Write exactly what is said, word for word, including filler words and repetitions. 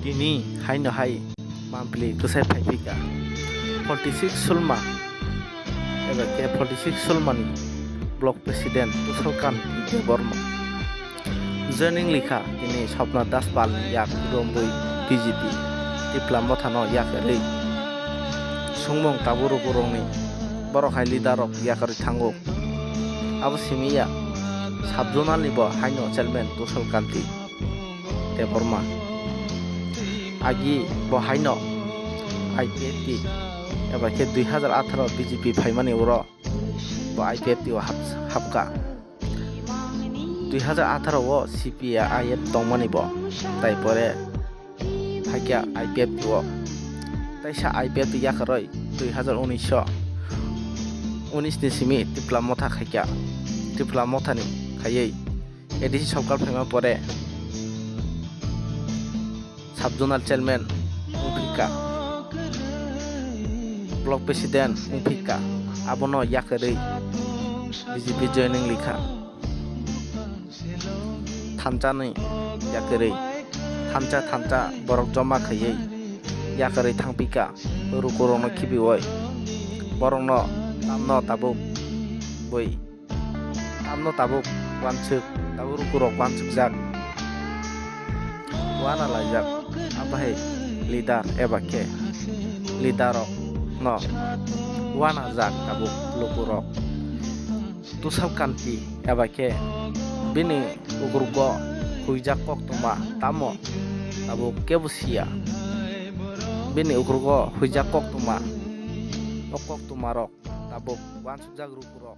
Tini haino hai mampli kwsai phaiphika. Forty six Sulma eba khe forty six Sulmani Block President Tushalkanti Debbarma. Joining likha tini Swapna Daspal yak rombui B J P Tipla Mothano yak rwi. Sungmung tabuk rukborokni borok hai leader rok yak rwi thango. Abo simi ya sub zonal ni bo haino chairman Tushalkanti Debbarma. Agi bo haino I P F T eba khe dui hazar atharo B J P phaimani uro bo I P F T o hap-, hapka. Dui hazar atharo o C P I M tongmani bo, tai pore phaikya I P F T o. Taisa I P F T yakarwi dui hazar unis o, unis ni simi Tipla Motha khaikya. Tipla Mothani khaiwi A D C sorkar phaima pore sub zonal chairman wngphika, block president wngphika, abono yakarwi B J P joining likha. Thansa ni yakarwi thansa thansa borok joma khaiwi yakarwi thangphika, rukurokno khibiwi borokno tamno tabuk bui. Tamno tabuk wansuk, tabuk rukurok wansukjak, wana laijak, abo hai leader eba khe leader rok no wana jak tabuk lukurok. Tushalkanti eba khe bini ukrogo huijak koktwma tamo tabuk kebo siya. Bini ukrogo huijak koktwma, o koktwma rok tabuk wansukjak rukurok.